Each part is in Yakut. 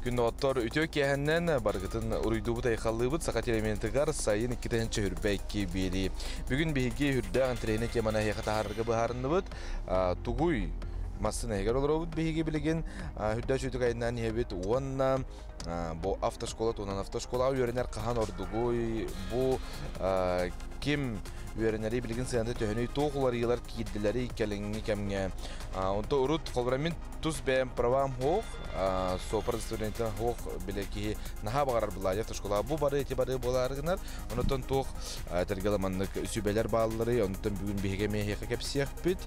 Күн доҕоттор, үтүө киэһэннэн барыгытын уруйдуубут айхаллыыбыт Саха телевидениетыгар сайын 2022 биэрии. Бүгүн биһиги үрдээх интэриэһинэй теманы эһиэхэ таһаарарга быһаарынныбыт. Тугуй массыына иһигэр олоробут биһиги билигин үрдээх үчүгэй айаннаан иһэбит уонна бу автошкола туһунан автошколаҕа үөрэнэр хаһан ордугуй бу ким үөрэнэрий билигин сыаната төһөнүй туох уларыйыылар киирдилэрий кэлиҥҥи кэмҥэ онто урут холобура мин тус бэйэм правам суох суоппар удостоверениета суох билэ киһи наһаа баҕарар былаайа автошколаҕа бу бары ити бары буолаары гынар онтон туох этэргэ маннык сүбэлэр баалларый онтон бүгүн биһиги эмиэ эһиэхэ кэпсиэхпит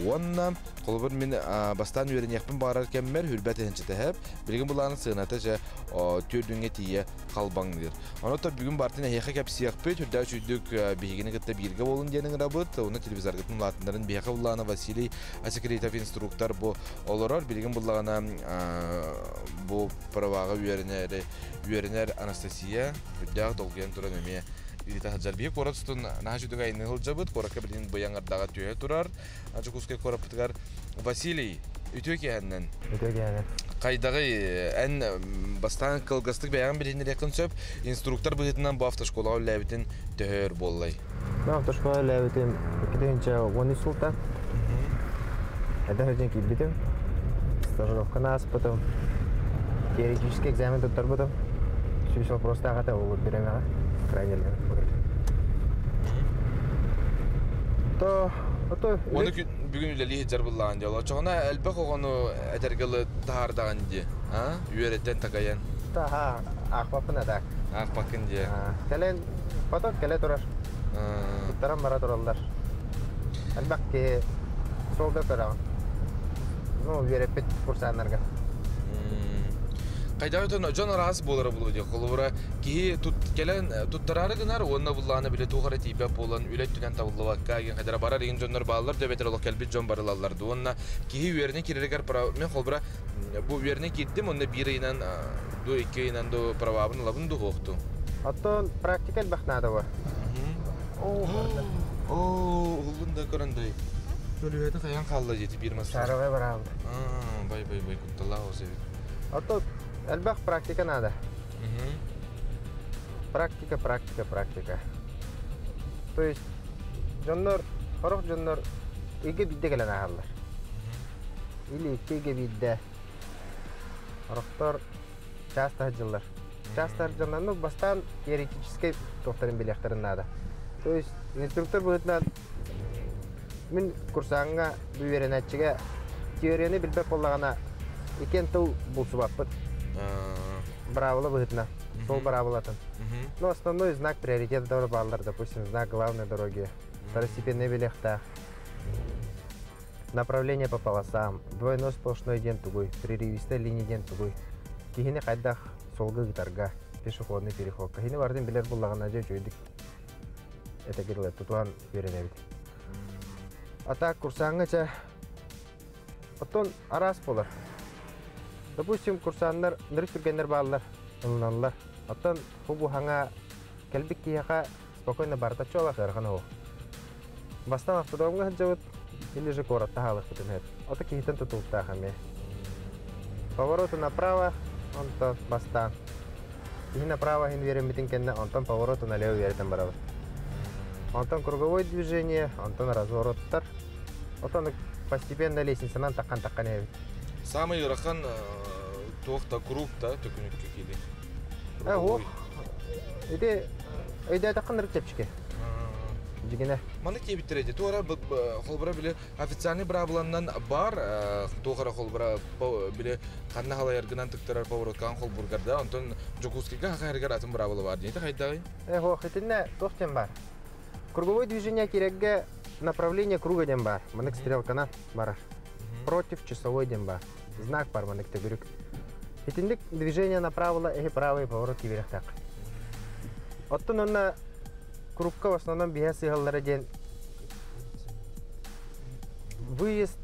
уонна холобур мин бастаан үөрэниэхпин баҕарар кэммэр хүрбэт иһинчэтэһэп билигин былаанын сыаната дьэ түөрдүҥҥэ тиийэ халбаҥныыр. Онон бүгүн бартын эһиэхэ кэпсиэхпит, үрдээх үчүйдүк биһигини кытта бииргэ буолун диэн ыҥырабыт. Уну телевизоргытын улаатыннарын биһиэхэ буллаана Василий Асекретов инструктор бу олорор. Билигин буллаҕына бу праваҕа үөрэнэр, үөрэнэр Анастасия үрдээх долгуйан туран эмиэ ыыта сылдьар. Биһи куорат устун наһаа үчүгэй айанныы сылдьабыт. Куоракка билигин быйаҥ ардаҕа түһэ турар. Дьокуускай куораппытыгар Василий, үтүө киэһэннэн. Үтүө киэһэнэн. Хайдаҕый, эн бастаан кылгастык бэйэҕин билиһиннэриэххин сөп. Инструктор быһыытынан бу автошколаҕа үлэлээбитин төһө өр буоллай? Мен автошколаҕа үлэлээбитим 2013 сылта. Эдэр сылдьан киирбитим. Стажировканы ааспытым. Теоретический экзамен туттарбытым. 100 вопростаах этэ ол бириэмэҕэ. Крайне То ото Оны бүгүн үлэлии сылдьар быллаан дьол. Очоҕуна элбэх оҕону этэргэ ылы таһаардаҕын дии. А? Үөрэтэн такайан. Таха аахпаппын а так. Аахпаккын дии. Кэлэн поток кэлэ турар. Туттаран бара тураллар. Элбэх киһи суолга көрөҕүн. Ну, үөрэппит курсааннарга. Хайдах дьон араас буолара буолуо дии. Холобура, киһи тут кэлэн туттараары гынар уонна буллаҕына бile туох эрэ тиийбэт буолан үлэ өттүнэн табыллыбакка игин хайдара барар игин дьоннор бааллар да эбэтэр олох кэлбит дьон барылаллар ду уонна киһи үөрэнэ киирэригэр мен холобура бу үөрэнэ киирдим онно биир ыйынан ду икки ыйынан ду правабын ылабын ду суохту. Оттон практика элбэх наада бу. Оо, уһуллун да көрөн дай. Көлүөһэтэ хайан хаалла диэти биир мас. Шаровай бараалды. Бай бай бай кутталаах ос эбит. Оттон элбэх практика надо. Практика, практика, практика. То есть дьоннор, сорох дьоннор ыйга биирдэ кэлэн ааһаллар. Или икки ыйга биирдэ. Сорохтор чаас таһдьыллар. Чаас таһдьыллар, ну, бастаан теоретическэй туохтарын билиэхтэрин наада. То есть инструктор быһыытынан мин курсааҥҥа бу үөрэнээччигэ теорияны билбэт буоллаҕына иккиэн тыл булсубаппыт. Быраабыла быһыытынан. Сол быраабылатын. Ну, основной знак приоритета бааллар, допустим, знак главной дороги, второстепенный билиэхтээх. Направление по полосам, двойной сплошной диэн тугуй, прерывистая линия диэн тугуй. Киһини хайдах суолга ыытарга, пешеходный переход. Киһини бардын билэр буллаҕына дьэ үчүгэйдик этэгирилэ тутуһан үөрэнэбит. А так курсааҥҥа чэ оттон араас буолар. Допустим, курсааннар нырык түргэннэр бааллар, ылыналлар. Оттон бу буһаҥа кэлбит киһиэхэ спокойно барыта чуолах ыарахан оһох. Бастаан автодромҥа сылдьабыт, или же куоратта хаалыахпытын сөп. Ото киһитэн тутулуктаах эмиэ. Повороты направо, онтон бастаан. Киһи направо иһин үөрэммитин кэннэ, онтон повороты налево үөрэтэн барабыт. Онтон круговое движение, онтон развороттар. Отон постепенно лестницанан таххан-таххан иһэбит. Самый ыарахан туох да круг да төкүнүккэ киири. Ох, ити өйдөөтөххө нырык чэпчэки. Дьигинэ. Маны диэбиттэр эти туора холбура били официальный быраабыланнан бар туох эрэ холбура били ханна халайаргынан тыктарар повороткаан холбургар да онтон Дьокуускайга хахайаргар атын быраабыла бар диэти хайдаҕый? Ох, итиннэ туох диэн бар? Круговое движение киирэргэ направление круга диэн бар. Манык стрелканан барар. Против часовой диэн бар. Знак бар манык төгүрүк. Итинник движение направо эһи правый поворот киириэхтээх. Оттон онно кругка в основном биһэ сыһаллара диэн выезд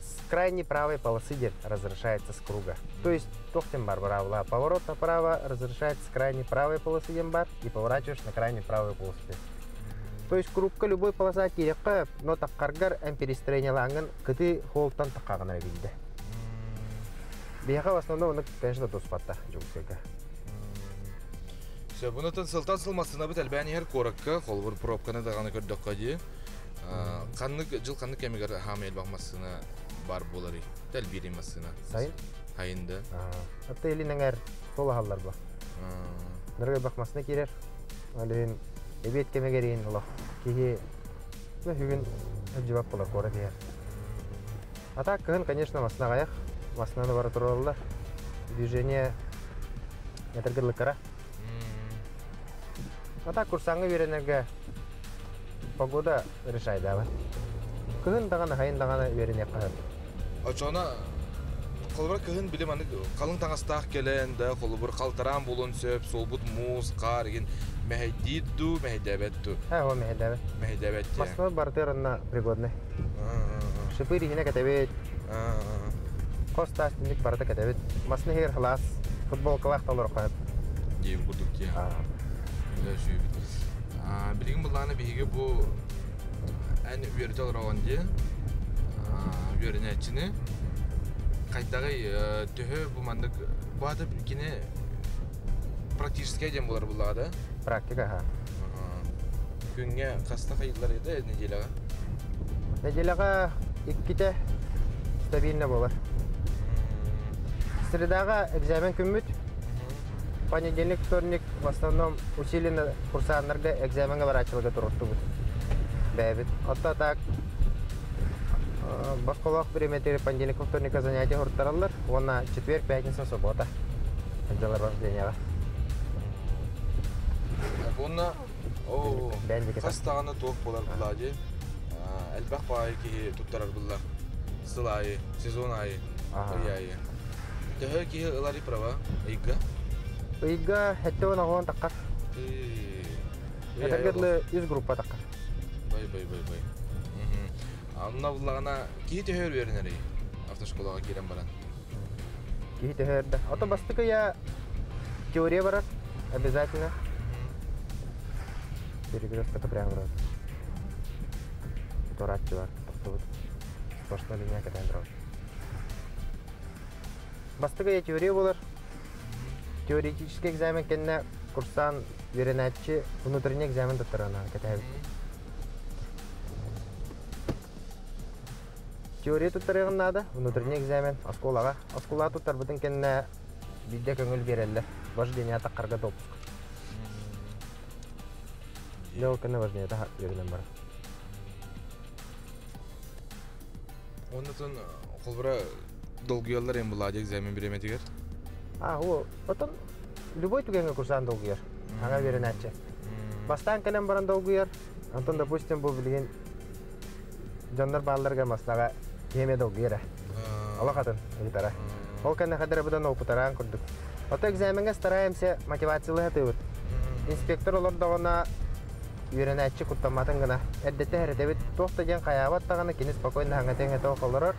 с крайней правой полосы диэн разрешается с круга. То есть туох диэн бар быраабыла. Поворот направо разрешается с крайней правой полосы диэн бар и поворачиваешь на крайней правой полосы. То есть кругка любой полоса киириэххэ, но таххаргар эн перестроениелааҥҥын кыты холтан таххаҕына билдэ. Биһиэхэ в основном оннук, конечно, туспатта Дьокуускайга. Сөп, онтон сылтан сыл массыынабыт элбээн иһэр куоракка, холобур, пробканы даҕаны көрдөххө дии. Ханнык дьыл ханнык кэмигэр хаамай элбэх массыына бар буоларый? Тэлбиирий массыына. Сайын? Сайын да. Атта илин эҥэр суол аһаллар бу. Ныргы элбэх массыына киирэр. Ол иһин эбиэт кэмигэр иһин олох киһи бүгүн сылдьыбат буолар куорат иһэр. А так кыһын, конечно, массыына аҕыйах. Массыынаны бара тураллар. Движение этэргэ А так курсаҥҥа үөрэнэргэ погода решайдаабат. Кыһын даҕаны, хайын даҕаны үөрэниэххэ сөп. Оччоҕуна холобура кыһын били маннык халыҥ таҥастаах кэлэн да холобур халтараан буолуон сөп, суолбут муус, хаар игин мэһэйдиир дуу, мэһэйдээбэт дуу? Ээ, ол мэһэйдээбэт. Мэһэйдээбэт диэ. Массыына барытыгар онно пригодный. Шипы иһинэ кэтэбит. Хос таас түннүк барыта кэтэбит. Массыына иһигэр халаас, футболкалаах да олороххо сөп. Диэбит курдук диэ. Сүүбүт. Билигин былаана биһиги бу эн үөрэтэ олороҕун диэ. Үөрэнээччини хайдаҕый төһө бу маннык бу аата кини практическай диэн буолар буллаҕа да? Практика, аха. Күҥҥэ хаста хайыллар еді неделяҕа? Неделяҕа иккитэ стабильно буолар. Средаҕа экзамен күммүт. Понедельник, вторник в основном усиленно курсааннарга экзамеҥҥа барааччыларга туруортубут. Бэйэбит. Отто так босхолоох бириэмэтигэр понедельник, вторникка занятия уһуттараллар уонна четверг, пятница, суббота дьалар вождениеҕа. Уонна хас даҕаны туох буолар булла дии элбэх баайы киһи туттарар булла сыл аайы, сезон аайы, ый аайы. Төһө киһи ылар права ыйга? Ыйга 70 таххар. Этэргэ дылы үс группа таххар. Бай бай бай бай. Онно буллаҕына киһи төһө үөрэнэрий автошколаҕа киирэн баран? Киһи төһө эрдэ. Ото бастакы я теория барар обязательно. Перекрестка прямо барар. Туорааччы бар, тохтубут. Сплошной линия кэтээн турабыт. Бастакы теория буолар. Теоретический экзамен кэннэ курсан үөрэнээччи внутренний экзамен туттарана кэтэһэбит. Теория туттарыаҕын наада, внутренний экзамен оскуолаҕа. Оскуолаҕа туттарбытын кэннэ биирдэ көҥүл биэрэллэр. Вождение таххарга допуск. Дьэ ол кэннэ вождение үөрэнэн барар. Оннутун холбура долгуйаллар эм булади экзамен бириэмэтигэр? А, о, потом любой түгэҥҥэ курсаан долгуйар. Аҥа үөрэнээччи. Бастаан кэлэн баран долгуйар. Онтон, допустим, бу билигин дьоннор баалларга маслаҕа киһи долгуйар. Олох атын ыытара. Ол кэннэ хадара быдан опытараан курдук. Ото экзамеҥҥа стараемся мотивациялыы сатыыбыт. Инспектор олордоҕуна үөрэнээччи куттамматын гына эрдэтэ эрэтэбит. Туох да диэн хайаабат даҕаны кини спокойно хаҥатыҥ олорор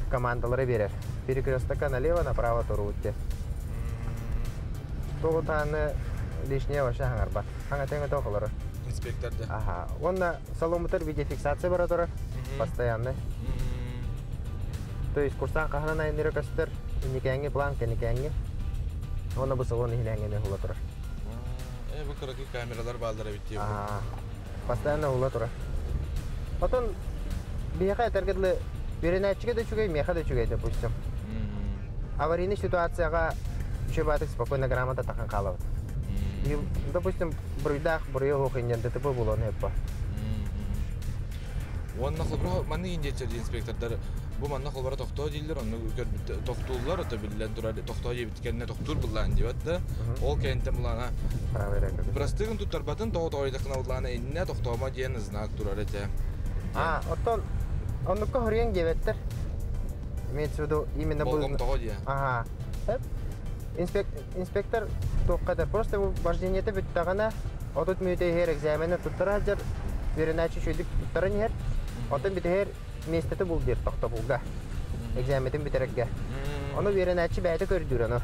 командалары биэрэр. Перекрестокка налево, направо туруут диэн. Тугутааны лишнее вообще хаҥарбат. Хаҥатыҥ олорор. Инспектор да. Ага. Уонна саломмутар видеофиксация бара турар. Постоянно. То есть курсан хаһанан айанныра көстөр. Инникээҥҥи план кэнникээҥҥи. Уонна бу салон иһинээҥҥи хула турар. Бу кыракый камералар бааллар эбит дии. Постоянно ула турар. Потом биһиэхэ этэргэ дылы үөрэнээччигэ да үчүгэй, миэхэ да үчүгэй, допустим. Аварийный ситуацияҕа үчүгэй спокойно грамота тахан хаалабыт. Допустим, буруйдаах буруйа суох инньэн ДТП буолуон сөп. Уонна холобура маннык индиэччэр инспектордар бу манна холобура тохтоо дииллэр, онно көрбүт тохтууллар, ото биллэн турар тохтоо диэбит кэннэ тохтуур буллаан диэбэт да, ол кэнниттэн булаана бырастыгын туттарбатын тоҕо тоҕойдахына буллаана иннэ тохтоомо диэн знак турар этэ. А, оттон оннукка хоруйан диэбэттэр. Имеется в виду именно был... Болҕомтоҕо диэ. Ага. Инспектор туохха да просто вождениете бүттэҕинэ 30 мүнүүтэ иһэр экзамени туттара сылдьар үөрэнээччи үчүгэйдик туттаран иһэр. Оттон бүтүһэр миэстэтэ бул диир тохтобулга. Экзаметин бүтэрэргэ. Ону үөрэнээччи бэйэтэ көрдүүр ону.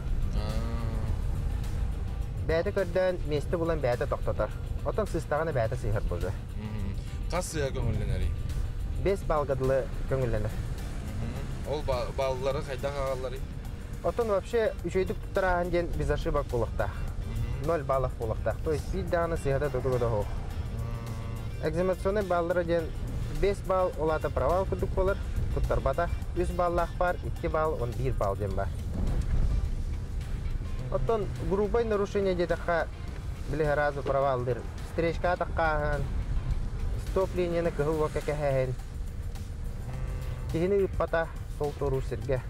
Бэйэтэ көрдөөн миэстэ булан бэйэтэ тохтотор. Оттон сыстаҕына бэйэтэ сыыһар тоже. Хас сыа көҥүллэнэрий? 5 баллга дылы көҥүллэнэр. Ол баллары хайдах аҕалларый? Оттон вообще үчүгэйдик туттарааһын диэн без ошибок буолуохтаах. 0 баллов буолуохтаах. То есть биир даҕаны сыыһата тутуга да суох. Экзаменационнай баллара диэн 5 балл ол аата провал курдук буолар, туттарбата. 3 баллаах баар, 2 балл, 11 балл диэн баар. Оттон грубое нарушение диэтэххэ, били сразу проваллыыр. Встречка атаххааһын, стоп линияны кыһыл уокка кэһээһин, киһини ыыппата сол туоруур сиргэ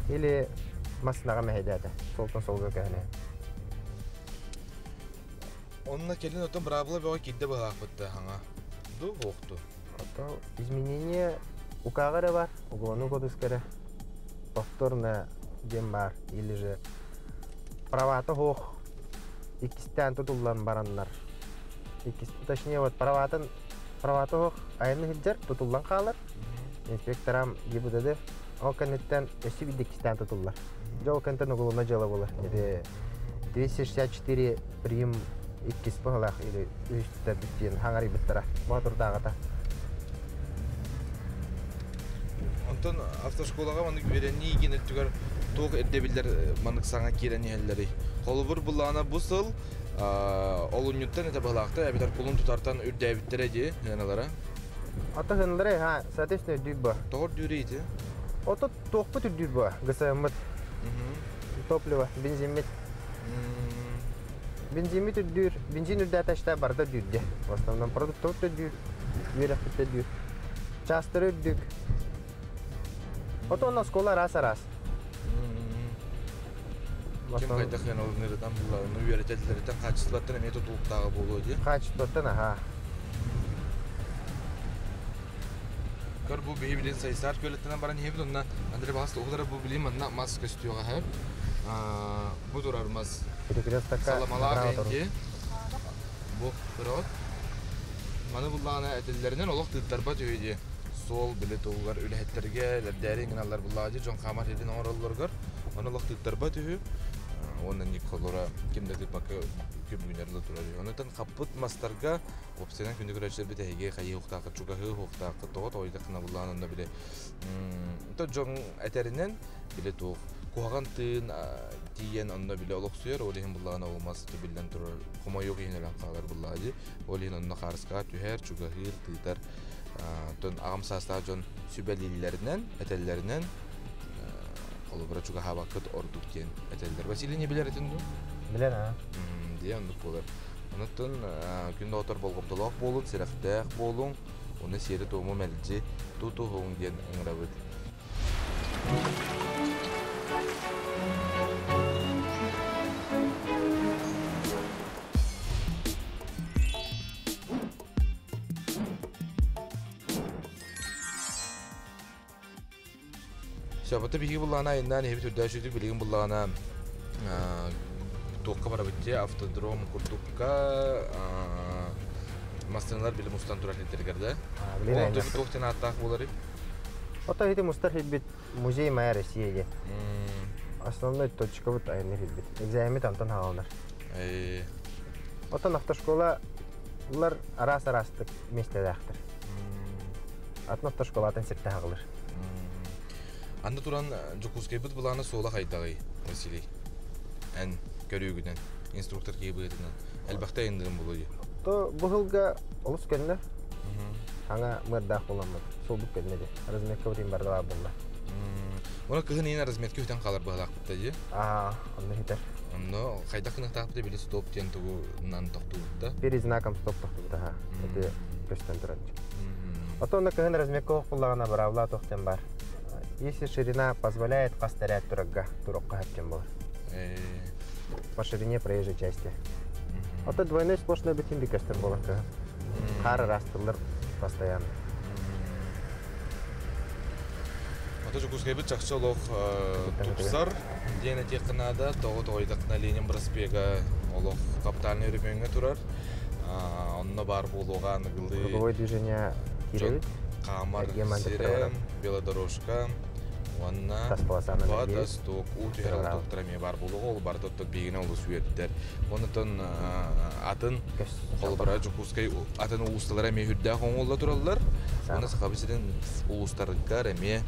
или массыынаҕа мэһэйдээтэ, солтон солго көһүнэ. Онно кэлин отон быраабыла бөҕө киирдэ быһаахпыт да хаҥа. Ду буохту. Ото изменение укааҕа эрэ бар, угуону кодуска эрэ повторно диэн баар или же правата суох иккистээн тутуллан бараннар иккис точнее вот праватын правата суох айанны сылдьар тутуллан хаалар инспекторам ГИБДД ол кэнниттэн өссө биирдэ иккистээн тутуллар дьэ ол кэнниттэн уголовнай дьыала буолар ити 264 прим иккис быһылаах или үһүстэр диэн хаҥарыйбыттара боотурдааҕыта. Онтон автошколаҕа маннык үөрэнии гин өттүгэр туох ирдэбиллэр маннык саҥа киирэн иһэллэрий? Холобур, былаана бу сыл олунньуттан этэ быһылаахтар эбэтэр кулун тутартан үрдээбиттэрэ дии сыаналара. Ата сыаналара ха, соответственно үрдүүр бу. Тоҕо үрдүүрүй ити? Ото туохпут үрдүүр бу? ГСМмыт. Топливо, бензиммит. Бензиммит үрдүүр, бензин үрдээтэ барыта үрдүүрдэ. В основном продуктовый үрдүүр, үөрэхпит үрдүүр. Чаастары үрдүк. Ото онно оскуола араас-араас. Ким хайдах ыаналынырытан булларыны үөрэтэллэриттэн хаачыстыбаттан эмиэ тутулуктааҕа буолуо дии. Хаачыстыбаттан аһаа. Көр бу биһи билин Сайсаар күөлэттэнэн баран иһэбит онно Андрей Баҕас туһулара бу билин манна мас көстүөҕэ һэп. Бу турар мас саламалаах энти. Бу көрөҕүт. Маны буллаҕына этиллэринэн олох тыыттарбат үһү дии. Суол били туһугар үлэһиттэргэ лэрдээри гыналлар буллаҕа дии дьон хаамар сирин оҥороллоругар. Ону олох тыыттарбат үһү. Уонна Николора ким да тыыппакка күбүгүнэр да турар үһү. Онтон хаппыт мастарга уопсайынан күндү көрөөччүлэрбит эһиги хайыы уохтааххыт чугаһыы уохтааххыт тоҕо тоҕойдаххына буллаан онно били то дьон этэринэн били туох куһаҕан тыын тиийэн онно били олохсуйар ол иһин буллаҕына ол мас биллэн турар хомойуох иһин өлөн хаалар буллаҕа дии ол иһин онно хаарыскаҕа түһэр чугаһыыр тыытар тон аҕам саастаах дьон сүбэлииллэринэн этэллэринэн холобура чугаһаабаккыт ордук диэн этэллэр Василий не билэр этин дуу билэр аа диэн оннук буолар Онуттан күн доҕоттор болҕомтолоох буолун, сэрэхтээх буолуҥ, уонна сиэри-туому мэлдьи тутуһуҥ диэн ыҥырабыт. Сөбөтө биһиги буллаҕына айаннаан иһэбит үрдээх үчүгдүк билигин буллаҕына туохха барабыт дии автодром курдукка массыыналар били мустан турар сирдэригэр да. Ол онтон туох диэн ааттаах буоларый? Ото ити мустар сирбит музей Моя Россия диэн. Основной точкабыт айанныыр сирбит. Экзамеммит онтон хааланар. Оттон автошкола улар араас-араастык миэстэлээхтэр. Атын автошколатын сиртэ хаҕылыр. Анда туран Дьокуускайбыт былаана суола хайдаҕый, Василий? Эн көрүүгүнэн, инструктор киһи быһыытынан элбэхтэ айанныырын булуй. То бу сылга олус көннө. Саҥа мыырдаах буоламмыт, суолбут көннө дии. Разметка бутин барда буолла. Уна кыһын иин разметка үтэн хаалар быһалаахпыт да дии. Аа, онно хитэр. Онно хайдах гыныахтаахпыт били стоп диэн тугунан тохтуубут да? Перед знаком стоп тохтубут аха. Ити көстөн турар. Ото онно кыһын разметка охуллаҕына быраабыла туох диэн бар. Если ширина позволяет хас тэрээт турарга турукка хөптөн болар. По ширине проезжей части. Ото двойной сплошной бүтүн би көстөр болар кыһын. Хаар ырастыллар постоянно. Ото Дьокуускайбыт чахчы олох тупсар диэн этиэххэ наада. Тоҕо тоҕойдоххуна Ленин проспега олох капитальнай өрөмүөҥҥэ турар. Онно баар буолуоҕа аныгылыы Круговое движение киирэбит. Хаамар сирэ, велодорожка уонна водосток, уу түһэр лотоктар эмиэ баар буолуоҕа. Ол барыта оттон биһигини олус үөрдэр. Онтон атын холобура Дьокуускай атын улуусталара эмиэ үрдээх оҥоһулла тураллар. Уонна Сахабыт сирин улуустарыгар эмиэ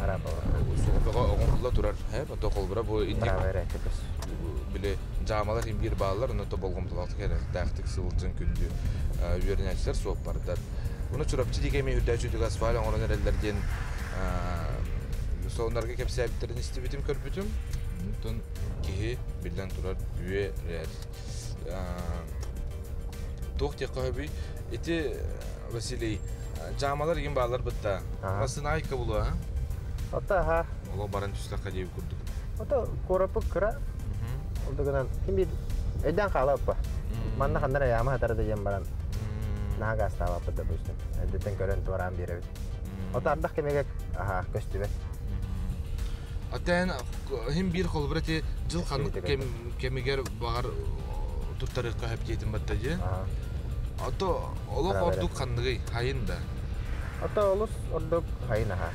Суоппаҕа оҥоһулла турар. Ото холбура бу инник били дьаамалар имбиир бааллар, онно то болҕомтолоохтук эрэхтээхтик сылдьан күндү үөрэнээччилэр суоппардар. Уну Чурапчы диэки эмиэ үрдээччи асфальт оҥорон эрэллэр диэн сонуннарга кэпсээбиттэрин истибитим, көрбүтүм. Онтон киһи биллэн турар үөрэр. Туох диэххэ сөбүй? Ити Василий, дьаамалар игин бааллар бытта. Массыына айка булуа, Ото аха. Оло баран түстэххэ диэби курдук. Ото куораппыт кыра. Ол да гынан ким бир өйдөөн хаалаппа. Манна ханнара яама хатара да диэн баран наһаа гаастаабаппыт допустим. Эрдэттэн көрөн туораан биэрэбит. Ото ардах кэмигэр аха көстүбэт. Атаан хим биир холобура ти дьыл ханнык кэмигэр баҕар туттарыахха сөп диэтим батта дии. Ото олох ордук ханныгый хайын да? Ото олус ордук хайын аха.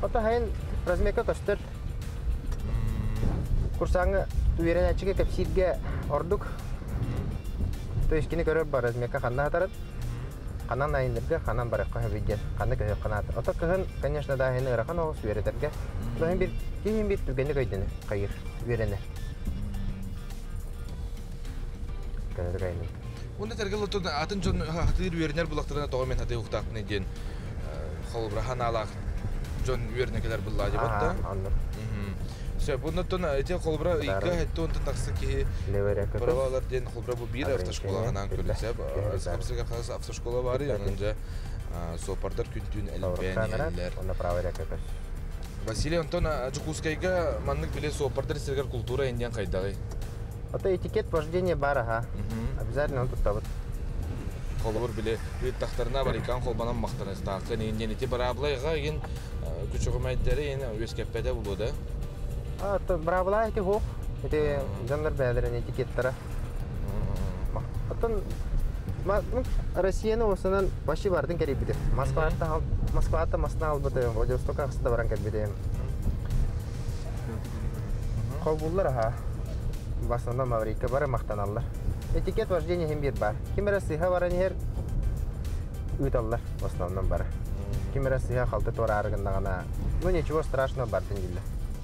Ото хайын размерка көстөр. Курсааҥҥа үөрэнээччигэ кэпсииргэ ордук. То есть кини көрөр бар размерка ханна хатарат, ханан айыннырга, ханан барыахха сөбүй диэн, ханна көһүөххэ наада. Ото кыһын, конечно, да иһин ыарахан оҕус үөрэтэргэ. Кыһын бир киһин бир түргэнник өйдөнөр, хайыр, үөрэнэр. Көнөтүк айынын. Уонна тэргэл отон атын дьон хатыыр үөрэнэр булактарына тоҕо мен хатыы ухтаахпын диэн холобура ханаалаах дьон үөрэнэ кэлэр буллаа дебат да. Сөп, оннуттан ити холобура ыйга хэтти онтон тахса киһи правалар диэн холобура бу биир автошколаҕынан көрүлсэ Сахапсыга хас автошкола бары онон дьэ суоппардар күн-түүн элбээн иһэллэр. Василий, онтон Дьокуускайга маннык биле суоппардар сиригэр култуура индиан хайдаҕый? Ото этикет вождения бар аха. Обязательно он туттабыт. Холобур били ыыттахтарына барикан холбанан махтаныахтааххын иин ити быраабылайга игин күчүҕүмэйдэри иин үөскэппэтэ булуо да? А, то быраабыла ити хуох. Ити дьоннор бэйэлэрин этикеттара. Оттон Россияны осынан почти бардын кэрийбитим. Москвата Москвата масна албытым, Владивостокка хасыта баран кэлбитим. Холбууллар аха. В основном Маврика бары махтаналлар. Этикет вождения иһин биир баар. Ким эрэ сыыһа баран иһэр ыыталлар в основном бары. Ким эрэ сыыһа халты туораары гыннаҕына, ну ничего страшного бардын дииллэр.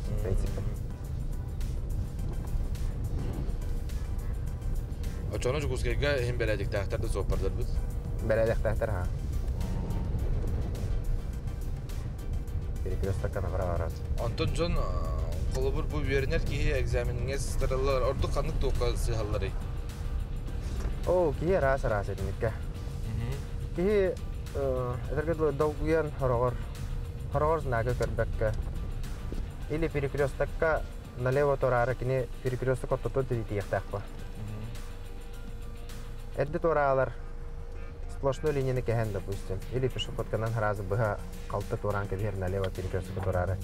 В принципе. Очону Дьокуускайга иһин бэрээдэктээхтэр да суоппардарбыт? Бэрээдэктээхтэр аха. Перекрестокка направо. Онтон дьон холобур бу үөрэнэр киһи экзамениҥҥэ сыстараллар ордук ханнык туохха сыһалларый? Оо, киһи араас-араас этиниккэ. Киһи этэргэ дылы долгуйан хороҕор, хороҕор знагы көрбөккө или перекрестокка налево туораары кини перекресток ортотун тиийиэхтээх буо. Эрдэ туораалар сплошной линияны кэһэн, допустим, или пешеходканан сразу быһа халты туораан кэбиһэр налево перекрестокка туораары.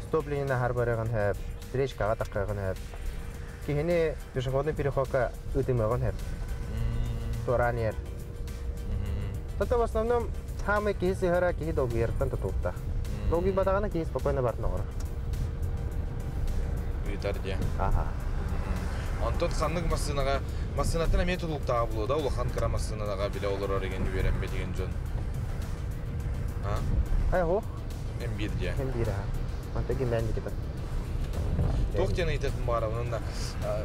Стоп линияны аһар барыаҕын сөп, встречкаҕа таххыаҕын сөп. Киһини пешеходный переходка ыытымыаҕын сөп. Туораан иһэр. Зато в основном хаамай киһи сыһара киһи долгуйарыттан тутулуктаах. Долгуйбатаҕына киһи спокойно бартын оҥорор. Ыытар диye. Аха. Онтон ханнык массыынаҕа массыынаттан эмиэ тутулуктааҕа буолуо да улахан кыра массыынаҕа билэ олорор игин үөрэммит игин дьон. А? Ай ох. Эм биир диye. Эм биир аха. Онто гимнән дикитер. Туох диэн ыйытыахпын баҕарабын да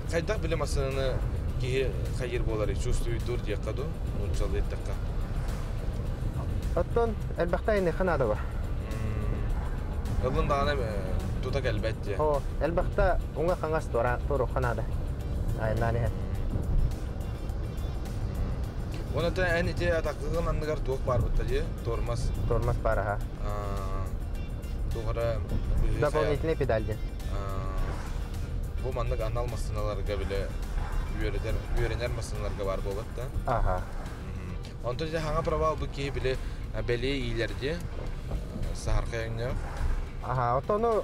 хайдах билэ массыынаны киһи хайыр буоларый чувствуйдуур диэххэ дуу нууччалыы эттэххэ. Оттон элбэхтэ айныхха наада ба. Ылын даҕаны тута кэлбэт диye. О, элбэхтэ уҥа-хаҥас туоруохха наада. Айаннаан иһэн. Онон эн ити атаккыгын анныгар туох баар бутта дии? Тормоз. Тормоз баар аха. Туох эрэ Дополнительный педаль диэн. Бу маннык анал массыыналарга билэ үөрэтэр үөрэнэр массыыналарга баар буолбат да. Аха. Онтон дьэ хаҥа провал бу киһи били бэлиэ иилэр дии саһархай өҥнөөх. Аха, отону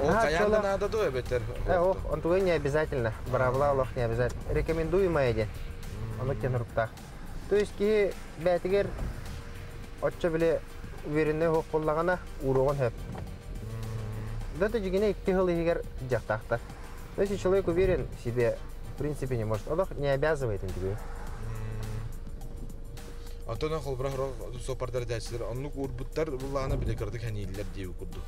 Ол хайаан да наада дуо эбэтэр? Ох, онтуга не обязательно. Браво олох не обязательно. Рекомендуемое диэн. Оннук диэн уруктаах. То есть киһи бээтигэр оччо били уверенный суох буоллаҕына ууруоҕун сөп. Да это дьигинэ икки сыл иһигэр дьахтаахтар. То есть человек уверен в себе, в принципе, не может. Олох не обязывает тебе. Онтон холбура суоппардар этээччилэр оннук уурбуттар буллаҕына били кыратык хэнииллэр диэбит курдук.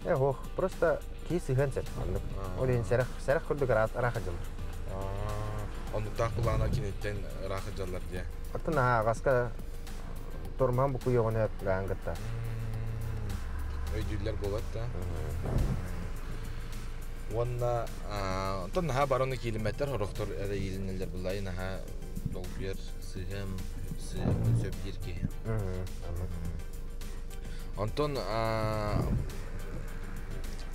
Э ох, просто киһи сыһыан сөп оннук. Ол иһин сэрэх сэрэх курдук ыраах дьыллар. Оннуктаах буллаҕына киниттэн ыраах дьаллар диye. Оттон аҕаска тормоһон букуйоҕуна гаан кытта. Өйдүүллэр буолат да. Уонна онтон наһаа бароны киилиммэттэр хорохтор эрэ иилинэллэр буллайы наһаа долгуйар сыһыам сыһыамын сөп диир киһи. Онтон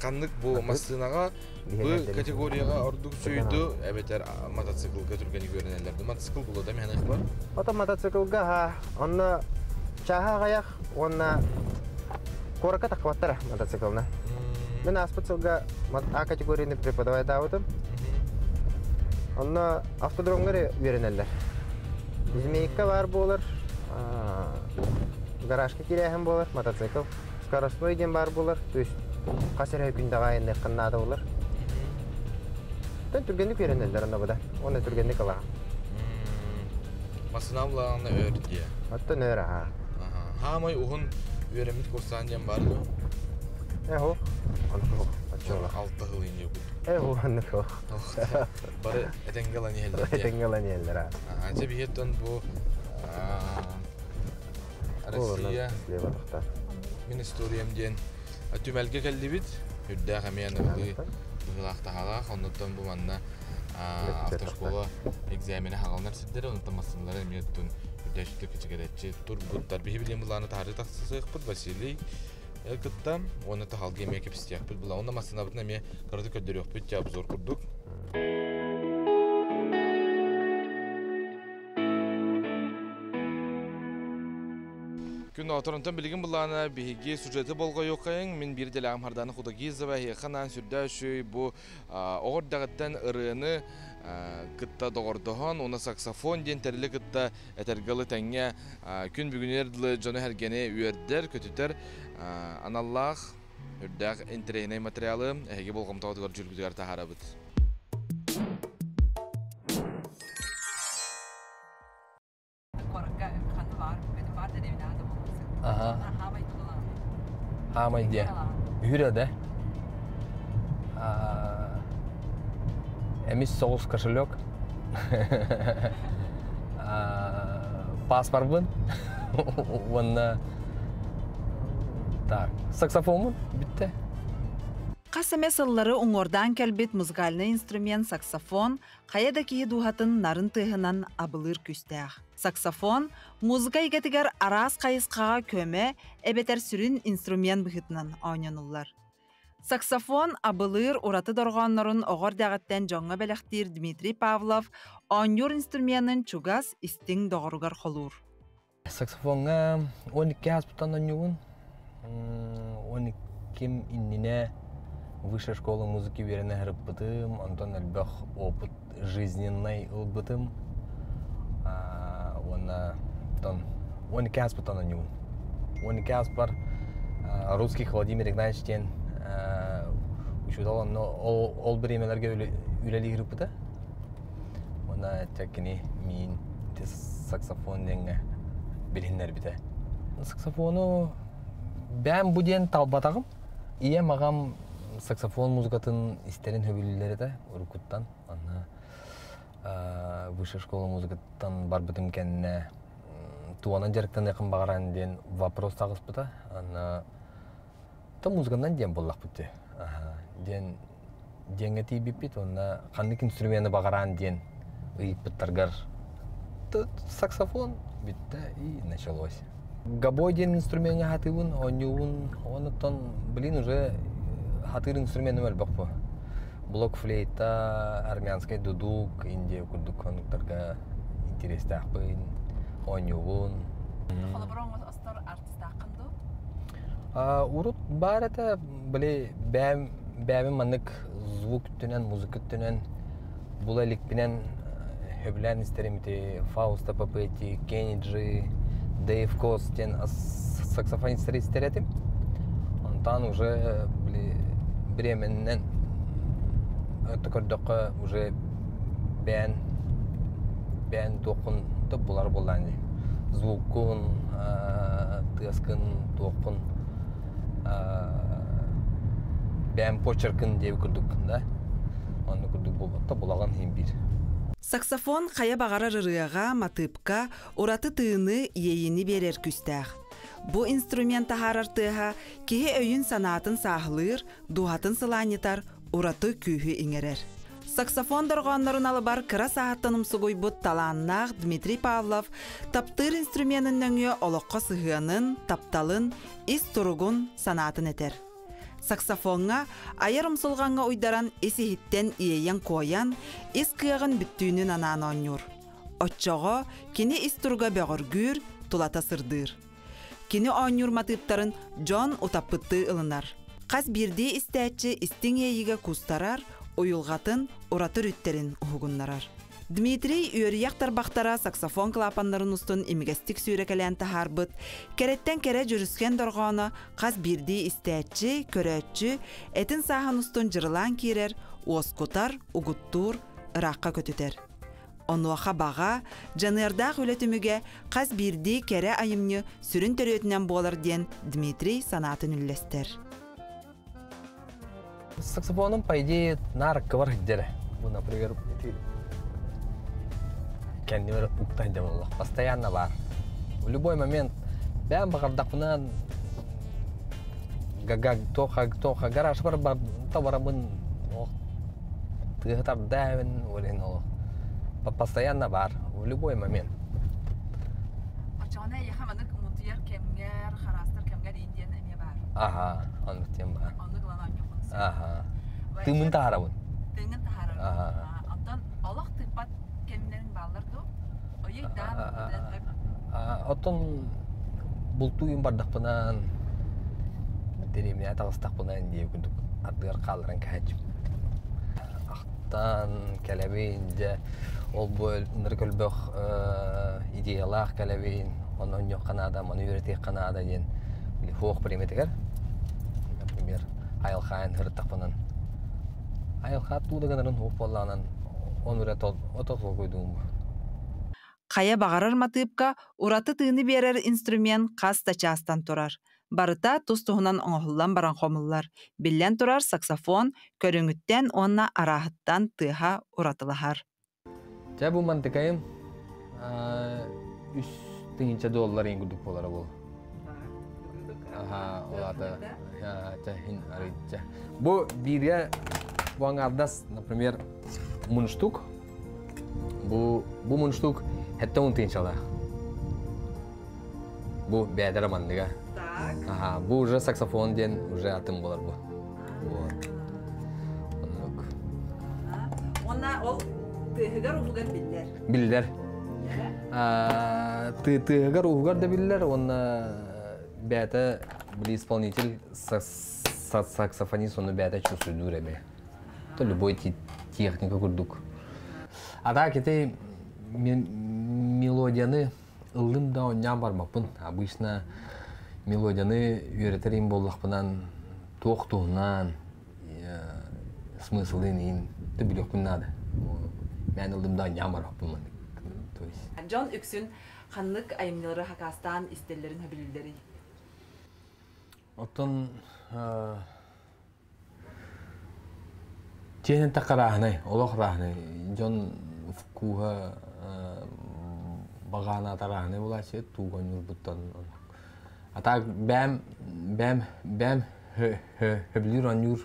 ханнык бу массыынаҕа бу категорияҕа ордук сүүйду эбэтэр мотоциклга түргэник үөрэнэллэр. Мотоцикл булуота мэһэнэх бар. Ото мотоциклга ха онно чааһа аҕайах уонна куоракка таххыбаттара мотоциклна. Мин ааспыт сылга А категорияны преподавайдаабытым. Онно автодромҥа эрэ үөрэнэллэр. Змейка баар буолар, гаражка кирээһин буолар, мотоцикл. Скоростной диэн баар буолар, то есть хас эрэ күндэҕэ айанныаххын наада буолар. Тэн түргэнник үөрэнэллэр онно буда. Уонна түргэнник ылаҕын. Массыына булаҕына өр диэ. Оттон өр аха. Хаамай уһун үөрэммит курсаан диэн баар дуо? Эһо. Онно оччола. Алта сыл инньэ Эһо оннук. Бары этэҥҥэ ылан иһэллэр. Этэҥҥэ ылан иһэллэр. Дьэ биһиэттэн бу Россия мин историям диэн түмэлгэ кэллибит. Үрдээх эмиэ аныгылыы быһыылаах таһаалаах. Оннуттан бу манна автошкола экзамена хаҕаланар сирдэрэ, онтон массыыналары эмиэ оттон үрдээччи кичигэрэччи турбуттар. Биһи билиэн былааны таһырдьа тахсысыахпыт Василий кытта уонна таһалга эмиэ кэпсэтиэхпит була. Онно массыынабытын эмиэ кыратык көрдөрүөхпүт обзор курдук. Күн оторонтон билигин былаана биһиги сюжеты болҕойуоххайыҥ. Мин биир дэлэҕим Хардана Худогизова эһиэхэ анаан сүрдээх үчүгэй бу оҕо эрдэҕиттэн ырыаны кытта доҕордоһон уонна саксофон диэн тэрили кытта этэргэ дылы тэҥҥэ күн бүгүнүгэр дылы дьону-сэргэни үөрдэр, көтүтэр аналлаах үрдээх интэриэһинэй материалы эһиги болҕомтоҕутугар дьүүлгүтүгэр таһаарабыт. Куоракка ханна баар, бөтүн баар дэриэбинэҕэ да буолуон сөп. Аха. Хаамай тугулаҕын? Хаамай диэ. Үһүрэ да. Эмис соҕус кошелек. Паспорбын уонна так саксофоммун бүттэ. Хас эмэ сыллары уҥуордаан кэлбит музыкальнай инструмент саксофон хайа да киһи дууһатын нарын тыаһынан абылыыр күүстээх. Саксофон музыка эйгэтигэр араас хайысхаҕа көмө эбэтэр сүрүн инструмент быһыытынан оонньонуллар. Саксофон абылыыр ураты дорҕооннорун оҕо эрдэҕиттэн дьоҥҥо бэлэхтиир Дмитрий Павлов оонньуур инструменын чугас, истиҥ доҕоругар холуур. Саксофоҥҥа 12 ааспыттан оонньуубун. 12 иннинэ высшая школа музыки үөрэнэ сырыппытым, онтон элбэх опыт жизненный ылбытым. Уонна онтон 12 ааспыттан оонньуубун. 12 ааспар русских Владимир Игнатьевич диэн учуутал онно ол бириэмэлэргэ үлэлии сырыппыта. Уонна кини миин саксофон диэҥҥэ билиһиннэрбитэ. Саксофону бэйэм бу диэн талбатаҕым. Ийэм, аҕам саксофон музыкатын истэрин сөбүлүүллэр этэ уруккуттан. Онно высшая школа музыкаттан барбытым кэннэ туонан дьарыктаныахым баҕаран диэн вопрос таҕыспыта. Аны та музыканан диэн буоллахпыт дии. Диэн диэҥҥэ тиийбиппит уонна ханнык инструмены баҕараан диэн ыйыппыттаргар саксофон бүттэ и началось. Гобой диэн инструмеҥҥа хатыыбын, оонньуубун, онуттан блин уже хатыыр инструменым элбэх бу. Блок флейта, армянскай дудук, Индия курдук хонуктарга интерестэхпин, оонньуубун. Холобур оҥостор артистааххын дуу? Урут баар этэ, били бэйэм бэйэбин маннык звук өттүнэн, музыка өттүнэн була иликпинэн сөбүлээн истэрим ити Фауста Папетти, Кенни Джи, Дэйв Кос диэн саксофонистары истэр этим. Онтон уже били бириэмэннэн өттө көрдөххө уже бэйэн бэйэн туоххун да булар буоллаан дии. Звуккун, тыаскын, туоххун, бэйэм почеркын диэби курдук, да? Онну курдук буолбатта, булагын иһин биир. Саксофон хайа баҕарар ырыаҕа, матыыпка ураты тыыны, иэйиини биэрэр күүстээх. Бу инструмент таһаарар тыаһа киһи өйүн-санаатын сааһылыыр, дууһатын сылаанньытар, ураты күүһү иҥэрэр. Саксофон дорҕооннорун алыбар кыра сааһыттан умсугуйбут талааннаах Дмитрий Павлов таптыыр инструменын нөҥүө олоххо сыһыанын, тапталын, ис туругун, санаатын этэр. Саксофоҥҥа айар умсулҕаҥҥа уйдаран ис-иһиттэн иэйэн-куойан, ис кыаҕын бүттүүнүн анаан оонньуур. Оччоҕо кини ис туруга бөҕөргүүр, тулата сырдыыр. Кини оонньуур матыыптарын дьон утаппыттыы ылынар. Хас биирдии истээччи истиҥ иэйиигэ куустарар, уйулҕатын ураты өрүттэрин уһугуннарар. Дмитрий үөрүйэх тарбахтара саксофон клапаннарын устун имигэстик сүүрэкэлээн таһаарбыт, кэрэттэн кэрэ дьүрүскэн дорҕооно хас биирдии истээччи, көрөөччү этин сааһын устун дьырылаан киирэр, уоскутар, угуттуур, ыраахха көтүтэр. Онуоха баҕа, дьаныардаах үлэ түмүгэ хас биирдии кэрэ айымньы сүрүн төрүөтүнэн буолар диэн Дмитрий санаатын үллэстэр. Саксофоном, по идее, наар кыбар сылдьар. Бу, например, кэннибэр укта сылдьар буоллах. Постоянно баар. В любой момент бэйэм баҕардахпына тоха тоха гараж бар бар табарамын тыаһы тардаабын олин олох постоянно баар в любой момент. Оччоҕуна эйиэхэ маннык мутуйар кэмҥэр, хараастар кэмҥэр индиан эмиэ баар. Аха, оннук тиэм баар. Оннук ылан оонньуоххун сөп. Аха. Тыыммын таһаарабын. Тыыҥҥын таһаарабын. Аха. Онтон олох тыыппат кэмнэриҥ бааллар дуо? Ойуй даан билэн Оттон бултуйун бардахпынан дэриэбинэҕэ таҕыстахпына диэ курдук ардыгар хаалларан кэһээччим. Ахтан кэлэбин дьэ ол бу ынырык өлбөх идеялаах кэлэбин онно онньуохха наада маны үөрэтиэххэ наада диэн хуох бириэмэтигэр например айылхаайын сырыттахпынан айылхаат туу да гынарын хуох буоллаҕынан он эрэ ото толкуйдуум Хайа баҕарар матыыпка ураты тыыны биэрэр инструмент хас да чаастан турар. Барыта тус-туһунан оҥоһуллан баран хомуллар. Биллэн турар, саксофон көрүҥүттэн уонна арааһыттан тыаһа уратылаһар. Дьэ бу мантыкайым үс тыһыынча доллар иин курдук буолара буол. Аха, ол аата хин арыйча. Бу бииргэ бу аҥаардас, например, мундштук. Бу бу мундштук 70 тыһыынчалаах. Бу бэйэтэ манныга. Аха, бу уже саксофон диэн уже атын буолар бу. Вот. Оннук. Уонна ол тыаһыгар уһугар биллэр. Биллэр. Тыаһыгар уһугар да биллэр уонна бэйэтэ били исполнитель саксофонист ону бэйэтэ чувствуйдуур эбэ. То любой техника курдук. А так ити мелодияны ыллым да онньаан барбаппын. Обычно мелодияны үөрэтэр им буоллахпынан туох туһунан смыслын иин билиэхпин наада. Мен ыллым да онньаан барбаппын. То есть Дьон үксүн ханнык айымньылары хакаастаан истэллэрин хөбүлүүллэрий? Оттон Тиэнин тахарааһынай, олох ырааһынай. Дьон вкуһа баҕаана тарааһынай булааччы тууга ньурбуттан. А так бэм бэм бэм хөбүлүүр оонньуур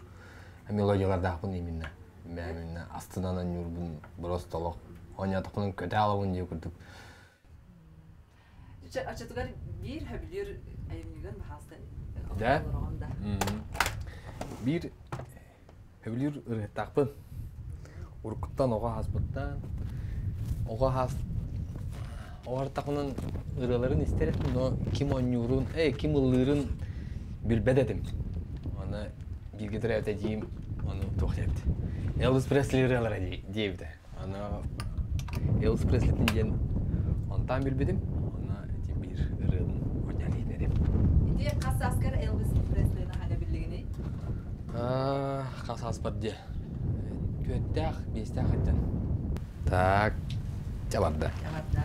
мелодиялардаахпын именно. Бэм именно астынан оонньуурбун просто олох оонньоотохпунан көтө алабын диye курдук. Оччотугар биир хөбүлүүр айымньыгын баһаалыста Да? Биир хөбүлүүр ырыһыттаахпын. Уруккуттан оҕо ааспыттан оҕо аас оҕортахпынан ырыаларын истэр этим, но ким оонньуурун, ким ыллыырын билбэт этим. Аны бииргэ төрөөбүт эдьиийим ону туох диэбит. Элвис Пресли ырыалара диэбитэ. Аны Элвис Преслитин диэн онтон билбитим. Онно ити биир ырыатын оонньоон иһитинэрим. Ити хас сааскар Элвис Преслини хаҥа биллигиний? Хас сааспар диэ. Түөртээх, биэстээх сылдьан. Так, чабарда. Чабарда.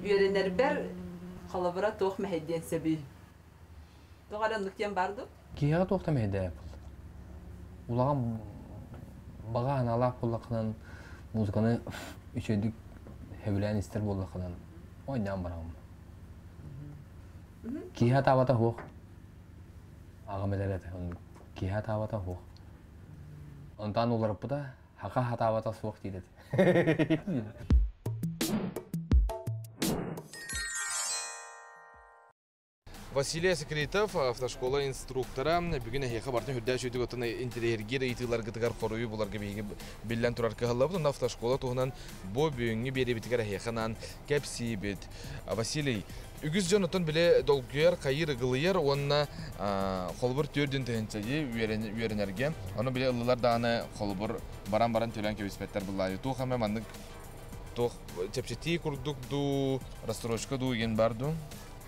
Үөрэнэрбэр холобура туох мэһэйдиэн сөбүй? Тоҕо эрэ оннук диэн баар дуу? Киһиэхэ туох да мэһэйдээбэт буолла. Улахан баҕа аналаах буоллаххынан, музыканы үчүгэйдик сөбүлээн истэр буоллаххынан, оонньоон бараҕын. Киһи атаабата суох. Аҕам этэр этэ, киһи атаабата суох. Онтон уларыппыта, хака хатаабата суох диир этэ. Василий Секретов, автошкола инструктора, бүгүн эһиэхэ бартын үрдээх үчүгэй оттон интэриэһиргиир ыйытыыларгытыгар хоруйу буларга биһиги биллэн турар кыһаллабыт. Онно автошкола туһунан бу бүгүҥҥү биэриибитигэр эһиэхэ анаан кэпсиибит. Василий, үгүс дьон оттон били долгуйар, хайыыр, ыгылыйар уонна холобур түөрдүн тыһынчайы үөрэнэргэ, ону били ыллылар даҕаны холобур баран-баран төлөөн кэбиспэттэр былаайы. Туох эмэ маннык туох чэпчэтии курдук дуу, рассрочка дуу диэн бар дуу?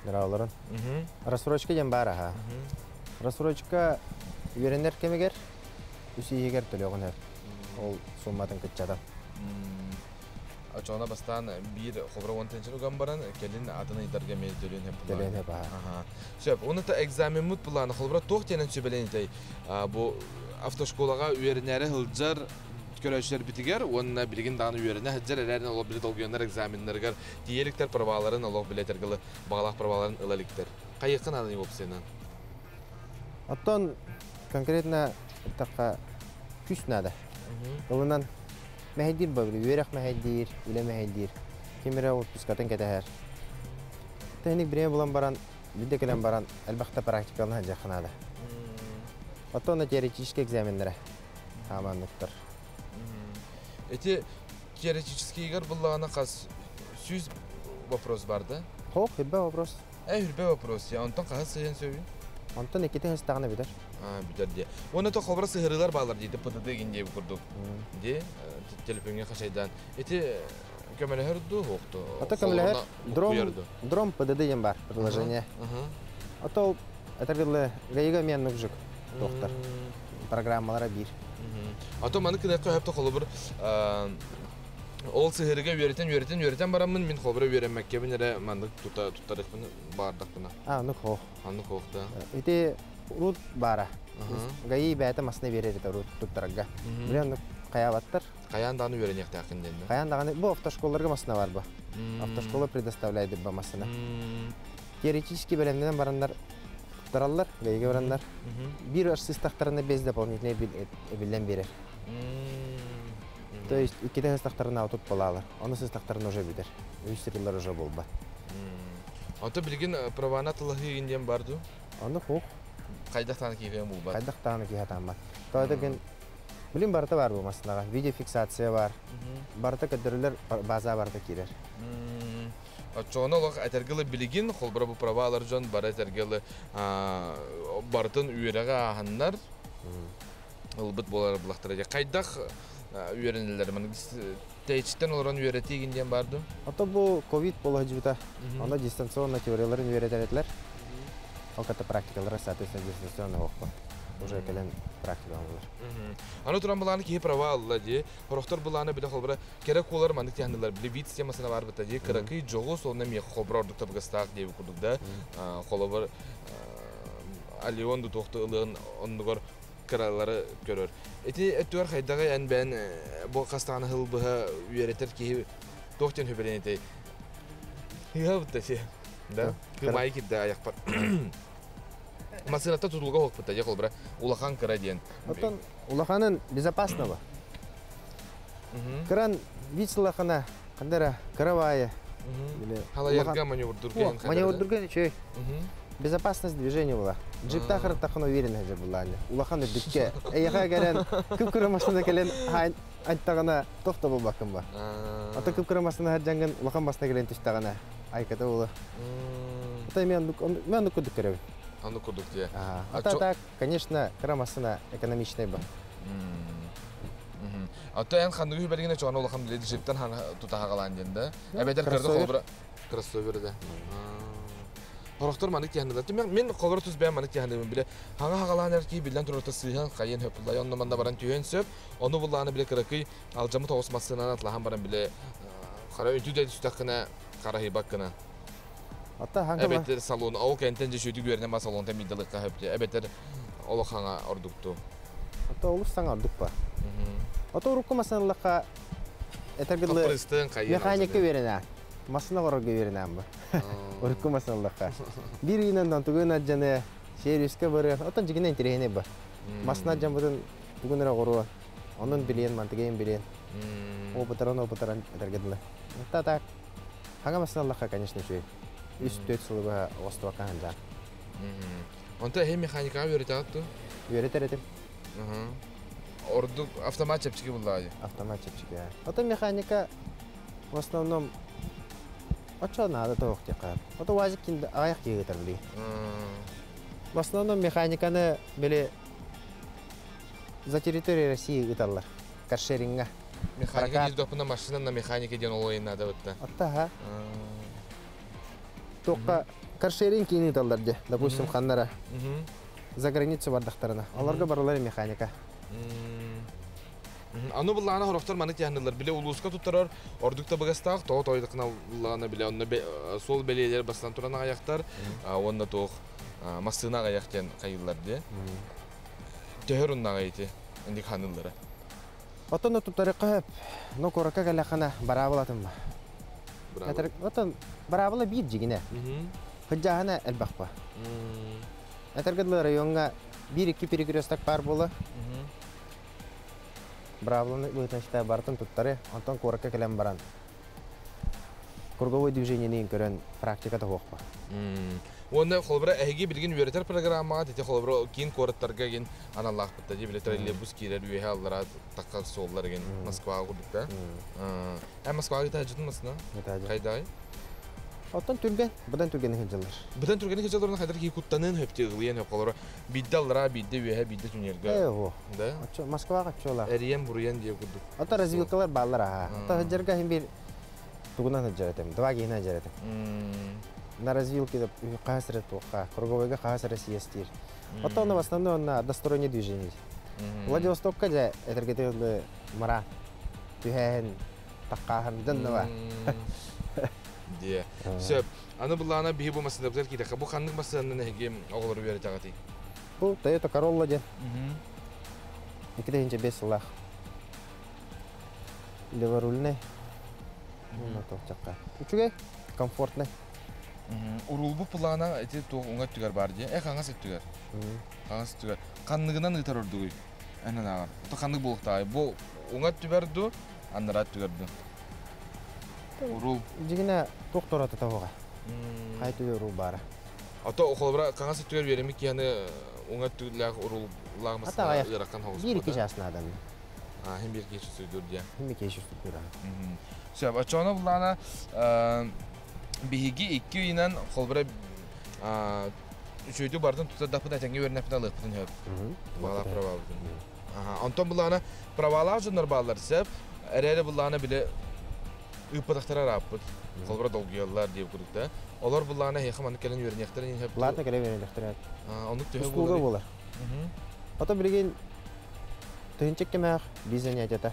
Нравларын. Рассрочка диэн баар аха. Рассрочка үөрэнэр кэмигэр үс иһигэр төлөҕүнэр. Ол сумматын кыччатан. Очоҕуна бастаан биир холобура уон тыһыынчаны уган баран, кэлин атын ыйдарга эмиэ төлүөн сөп Төлүөн сөп аха. Сөп. Уонна экзамеммыт былаана холобура туох диэнэн сүбэлэнитэй? Бу автошколаҕа үөрэнээри сылдьар көрөөччүлэрбитигэр уонна билигин даҕаны үөрэнэ сылдьар эрээри олох били долгуйаннар экзаменнарыгар тиийэ иликтэр праваларын олох билэтэргылы баҕалаах праваларын ыла иликтэр. Хайыахха нааданы уопсайынан? Оттон конкретно эттэххэ күүс наада. Ылынан мэһэйдиир бабыр, үөрэх мэһэйдиир, үлэ мэһэйдиир. Ким эрэ отпускатын кэтэһэр. Тэһиник бириэмэ булан баран, бидде кэлэн баран, элбэхтэ практикалана сылдьыахха наада. Оттон теоретический экзаменнара хаамаанныктар. Эти теоретическийгар буллаҕына хас сүүс вопрос бар да? Хоох, хүрбэ вопрос. Хүрбэ вопрос. Я онтон хаһыс сыйан сөбүй? Онтон иккитин ыстаҕына бүтэр. Бүтэр дии. Уонна то холбора сыһырыылар баалар дии, ПТД гин диэбит курдук. Дии, телефоҥҥа хачайдаан. Ити көмөлөһөр дуу, суохту? Ата көмөлөһөр. Дром, дром ПДД диэн бар приложение. Ото этэргилле ГАИга мен нужик доктор. Программалара биир. Ато маны кынакка хөптө холобур ол сыһырыга үөрэтэн үөрэтэн үөрэтэн бараммын мин холобура үөрэммэккэбин эрэ маннык тута туттарыхпын баардахпына. А, ну хоох. Аннык хоох да. Ити урут баара. ГАИ бэйэтэ масына биэрэр этэ урут туттарарга. Билэн хайаабаттар. Хайаан даҕаны үөрэниэхтээххин диэн. Хайаан даҕаны бу автошколаларга масына бар бу. Автошкола предоставляет бу масына. Теоретически бэлэмнэнэн бараннар туттараллар, ГАИга бараннар. Биир сыстахтарына без дополнительный эбиллэн биэрэр. То есть иккитэ сыстахтарына отут балаалар. Ону сыстахтарына уже бүтэр. Үс сирилэр уже буолбат. Ото билигин правана тылаһыы диэн бар дуу? Ону хух. Хайдах киһи булбат. Хайдах тааны киһи атааммат. Тоҕо деген билим барыта бар бу масынаҕа. Видеофиксация бар. Барыта көрдөрүлэр база барыта киирэр. Оччоҕуна олох этэргилы билигин холбора бу правалар дьон бары этэргилы барытын үөрэҕэ ааһаннар ылбыт буолар булахтара. Хайдах үөрэнэллэр маны тэйичтен олорон үөрэтиигин диэн бар дуу? Ото бу ковид буола Онно дистанционно теорияларын үөрэтэр Ол ката практикалара, соответственно, дистанционно оһохпо. Уже кэлэн практика оҥолор. Аны туран булааны киһи права алла дии. Хорохтор булааны биле холбора керек кулар маннык тиһаннылар биле вид системасына бар быта дии. Кыракый жоҕус онно миэхэ холбора ордук табыгастаах диэби курдук да. Холобор Алион ду туохту ылыан оннугар кыралары көрөр. Ити өттүгэр хайдаҕы эн бээн бу хастааны хыл быһа үөрэтэр киһи туох диэн хүбэлэн Ыа бутта си. Да. Кымайы кирде аяқпар. Масыната тутулга хоқпыта, же холбара улахан кыра диэн. Оттон улаханын безопасного. Кыран вид улахана кандара кыравая. Халаярга маневрдурген. Маневрдурген үчүй. Безопасность движения была. Джипта хыртахын уверен же была. Улахан бүкке. Эйха келен күп машина келен айттагана тохто болбакын ба. Ата күп машина жангын улахан машина келен түштагана айката була. Ата мен мен курдук көрөбүн. Аны курдук дие. Ата так, конечно, кыра машина экономичный ба. Ата эн ханныгы хүбәргене чоғана улахан биле джиптен хан тутаха диэн да. Эбетер кырды холбура кроссовер да. Хорохтор манык тиһаннылар. Мен холбура тус бэйэм манык тиһанныбын биле. Хаҥа хагалаан эрки билен турарта сыыһан хайын хөппулай онно манна баран түһэн сөп. Ону буллааны биле кыракый алжамы тоҕус массыынан атлахан баран биле хара үтү да түстэххинэ хара хыйбаккына. Ата ханга Эбетер салон ол кентен же шүтү көрнө ма салон темидалыкка хөптө. Эбетер олохаңа ордукту. Ата олус саңа ордук ба. Ата урукку масыналыкка этергилы механика верена. Масына горорго верена бу. Урукку масыналыкка. Бир инен тугун аджаны сервиске барып, отон жигине интересне ба. Масына жамбытын тугун эре горуа. Онун билен, мантыгын билен. Опытаран опытаран этергилы. Та так. Ханга масыналыкка, конечно, шүй. 3-4 сылыга остуакка ханжа. Онта хем механикага үйрөтө Үйрөтөр этим. Ордук автомат чепчики буллаады. Автомат чепчики. Ото механика в основном Очо надо тоох текар. Ото вазик кинде аяк кийгетер били. В основном механиканы били за территорию России ыталлар. Каршеринга. Механика дейт допуна машина на механика ден олойын надо бытта. Атта ха. Тоққа каршеринг кейин ыталлар де. Допустим, ханнара. За границу бардактарына. Аларга баралар механика. Аны буллаана хорохтор маны тиһаннылар биле улууска туттарар ордукта багастаах тоҕо тойдукна буллаана биле онно сол белиэлер бастан туран аяктар онно тоох массына аяктен кайыллар де төһөр уннага ити индик ханыллара. Отон туттары кыһып, но корака кэлэхана бараабылатым ба. Отон бараабыла биир жигине. Хыджаһана элбахпа. Этергедлы районга бир икки перекресток бар була. Бравланы быытын бартын туттары, онтон корака кэлэн баран. Круговой движениени көрөн практика тоһуохпа. Онна холбара эһиги билгин үөрэтэр программаға тете холбара кийин куораттарга ген аналлаах бытта ди биле троллейбус киирер үөһэ аллара такка суоллар ген Москвага курдукта. Ә Москвага кита жытын масына? Кайдай? Оттон түргэн, быдан түргэнник сылдьаллар. Быдан түргэнник сылдьаллар хайдар киһи куттаныан сөп ылыйан сөп холоро. Биирдэ аллара, биирдэ үөһэ, биирдэ түнергэ. Ээ, Да? Оччо Москваҕа оччолар. Эриен буруйан диye курдук. Ото развилкалар бааллар аха. Ото сылдьарга хин бир тугунан сылдьар этим, два гиһинэн сылдьар этим. На развилке хаһыс эрэ туохха, круговойга хаһыс эрэ съезд Ото онно в основном на одностороннее движение. Владивостокка дьэ этэргэтэ мара түһээһин таххааһын дьоннова. Дие. Сөп. Аны буллаана биһи бу массыынабытыгар киирэххэ. Бу ханнык массыынанан эһиги оҕолору үөрэтэҕитий? Бу Toyota Corolla диэн. 2005 сыллаах. Леворульный. Үчүгэй, комфортный. Уруулбу плана ити туох уҥа өттүгэр баар дии. Э хаҥас өттүгэр. Хаҥас өттүгэр. Ханныгынан ыытар ордугуй? Эн анааҕар. Ото ханнык буолуохтааҕый? Бу уҥа өттүбэр ду, аннараа өттүгэр ду? Уруул. Дьигинэ туох туората тоһуга. Хай түбэ уруул баара. Ото холобура хаҥас өттүгэр үөрэммит киһини уҥа өттүлээх урууллаах массыына ыарахан хоҕус. Биир икки чаас наадан. Хин биир киһи сүдүр диэн. Хин биир киһи сүдүр. Сөп. Оччоҕуна буллаана биһиги икки ыйынан холобура үчүгэйдик бардын тутардахпытына этэҥҥэ үөрэнэхпитинэ алыахпытын сөп. Баалаах правабытын. Онтон буллаана правалаах дьоннор бааллар сөп. Эрээри буллаана били ыыппатахтара ырааппыт. Холобура долгуйаллар диэбит курдук да. Олор буллаана эһиэхэ маннык кэлэн үөрэниэхтэрин сөп. Платно кэлэн үөрэниэхтэрин. Оннук төһө Услуга буолар. Ото билигин тыһынчык кэмээх биир занятиета.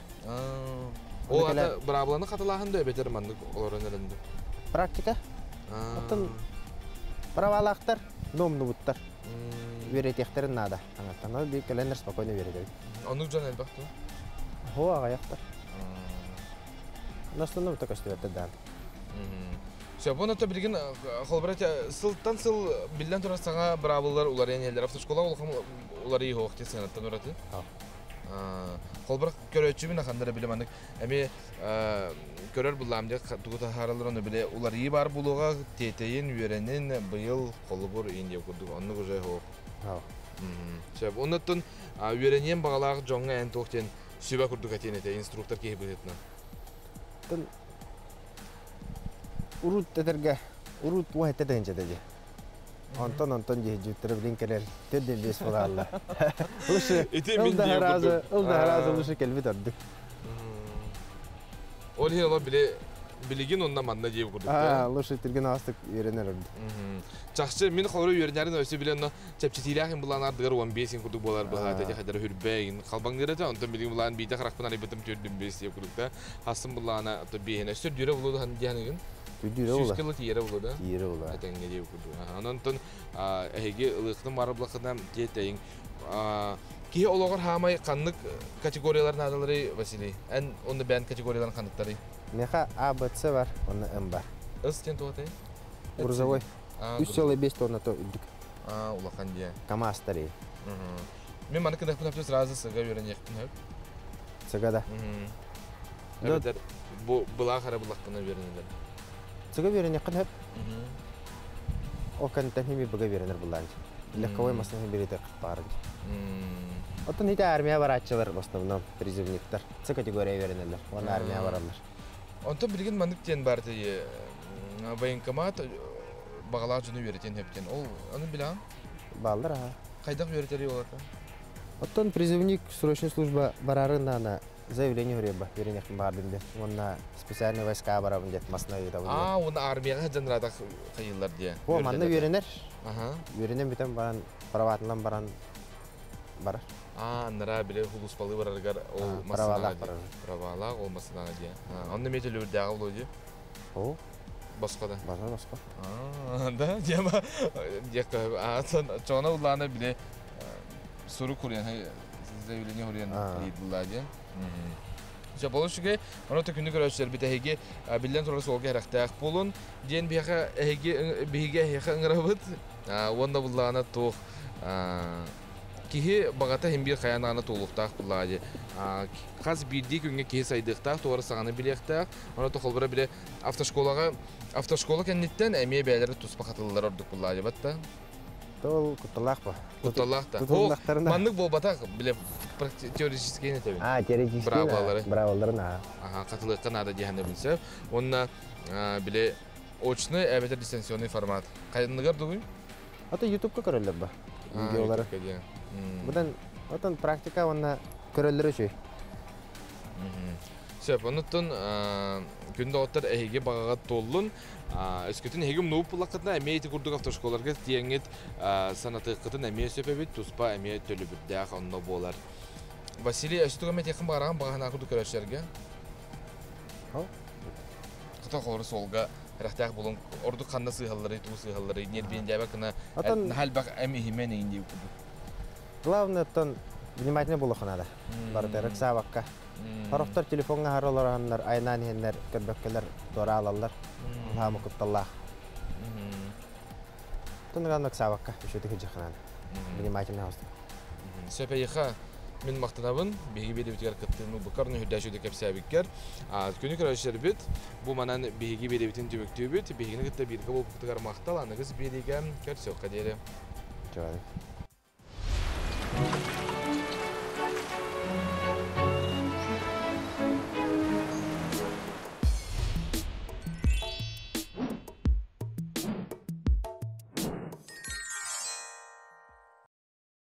Ол ата быраабыланы хатылааһын да эбэтэр маннык олорон эрэн да? Практика. Оттон правалаахтар, номнубуттар. Үөрэтиэхтэрин наада. Аңаттан ол биир кэлэннэр спокойно үөрэтэбит. Оннук дьон элбэх дуо? Хоо аҕыйахтар. Основном только көстүбэттэр даҕаны. Сөп, онно билигин холобура сылтан сыл биллэн турар саҥа быраабылалар уларыйан иһэллэр. Автошкола улахан уларыйыы суох дии сыанаттан ураты. Холобура көрөөччүбүн аханнара биле маннык эмиэ көрөр буллаам дьэ тугу таһаараллар ону биле уларыйыы баар буолуоҕа тиэтэйин үөрэнин быйыл холобур Индия курдук оннук уже суох. Сөп. Оннуттан үөрэниэн баҕалаах дьоҥҥо эн туох диэн сүбэ курдук этиэн этэ инструктор киһи быһыытынан. Урут этэргэ урут уо этэ тыһынча дии. Онтон онтон дьиһдьүттэрэ билин кэлэр төрдүн бес буолааллар. Лучше Ити мин диye курдук. Ыл да харазы лучше кэлбит ордук. Ол иһин олор биле билигин онно манна диye курдук. Аа, лучше түргэн астык үөрэнэр ордук. Чахчы мин холору үөрэнэрин өссө билэн но чэпчэтиилээх им булаан ардыгар 15 курдук буолар быһаата дии хайдара хүрбээгин халбаҥныыр этэ онтон билигин булаан биитэ харахпын арыйбытым төрдүн бес диye курдук да хасын булаана то биэһин өссө дүрэ булуду хан диэханыгын Түрдүүрэ була. Сүүс кило тиийэрэ була да? Тиийэрэ була. Этэҥҥэ диэбит курдук. Онон онтон эһиги ылыахтын баар булаххына тиэтэйиҥ. Киһи олоҕор хаамай ханнык категориялар наадаларый, Василий? Эн онно бэйэн категорияларын ханныктарый? Меха А, Б, С бар, онно М бар. С диэн туох этэй? Грузовой. 3,5 тонна то үрдүк. Улахан диэ. КамАЗтар. Мен маны кыдахпын сразу сыга үөрэниэхпин сөп. Сыга да. Эбэтэр бу былаах эрэ булахпына үөрэнэлэр. Сыга үөрэниэххин сөп. Ол кэнниттэн хими быга үөрэнэр буллаан. Легковой массыына бириэтэ баар. Оттон ити армия барааччылар в основном призывниктар. С категория үөрэнэллэр. Уонна армия бараллар. Онтон билигин маннык диэн бар военкомат баҕалаах дьону үөрэтиэн сөп диэн. Ол ону билэҕин? Бааллар аха. Хайдах үөрэтэрий ол ата? Оттон призывник срочная служба барарын наана заявление хөрүөбэ үөрэнэхпин баардым диэн. Уонна специальный войска барабын диэн масына ыытабын. Аа, уонна армияҕа сылдьан хайыллар диэ. О, манна үөрэнэр. Үөрэнэн бүтэн баран, праватынан баран барар. Аа, аннара биле хулуспалы барарыгар ол правалаах барар. Правалаах ол масынаҕа диэ. Онно эмиэ төлөбүрдээҕи буолуо дии. О. Босхо да. Босхо босхо. Аа, да, диэма диэххэ чоҕуна улаана биле сурук хуруйан заявление хуруйан булла диэн. Сөп ол үчүгэй. Ону күндү көрөөччүлэрбит эһиги биллэн турар суолга эрэхтээх буолун диэн биһиэхэ эһиги биһиги эһиэхэ ыҥырабыт. Уонна буллаҕына туох киһи баҕата иһин биир хайаан даҕаны туолуохтаах буллаҕа дии. Хас биирдии күҥҥэ киһи сайдыахтаах, туора саҥаны билиэхтээх. Ону холбура биле автошколаҕа автошкола кэнниттэн эмиэ бэйэлэрэ туспа хатыллар ордук буллаҕа дии батта. Ол кутталаах ба. Кутталаах да. Тутуллахтарына. Маннык буолбатах, биле теоретически этебин. А, теоретически. Браво-лары. Браво-лары на. Аха, хатылыахха наада диэхэнэ билсэ. Уонна биле Очный эбэтэр дистанционный формат. Хайыныгар дугуй? Ата YouTube-ка көрөллөр ба. Видеолары. Будан отон практика уонна көрөллөрө үчүгэй. Сөп, онуттан күн доҕоттор эһиги баҕаҕа туоллун. Өскөтүн эһиги умнубут буллаххытына эмиэ ити курдук автошколарга тиэҥҥит санатыаххытын эмиэ сөп эбит, туспа эмиэ төлөбүрдээх онно буолар. Василий, өссө тугу эмэ этиэххин баҕараҕын баҕаһына курдук көрөөччүлэргэ? Хата холору суолга эрэхтээх булун ордук ханна сыыһалларый, тугу сыыһалларый, ньиэрбиэндээбэт гына наһаа элбэх эм иһимэн иҥин диэбит курдук. Главное, оттон внимательно буолуохха наада. Барыта ыксаабакка. Сорохтор телефоҥҥа аһара олороннор, айнаан иһэннэр, көрбөккөлөр туора аалаллар. Хаамы кутталлаах. Тунуган ыксаабакка үчүгэй сылдьыахха наада. Внимательно оҕустук. Сөп эйиэхэ мин махтанабын. Биһиги биэдэбитигэр кыттыыны ылбыккар, нүһүрдээччи кэпсээбиккэр. Күнү көрөөччүлэрбит, бу манан биһиги биэдэбитин түмүктүүбүт. Биһигини кытта бииргэ буолбуккутугар махтал. Аныгыс биэриигэ көрсүөххэ диэри. Чуолай.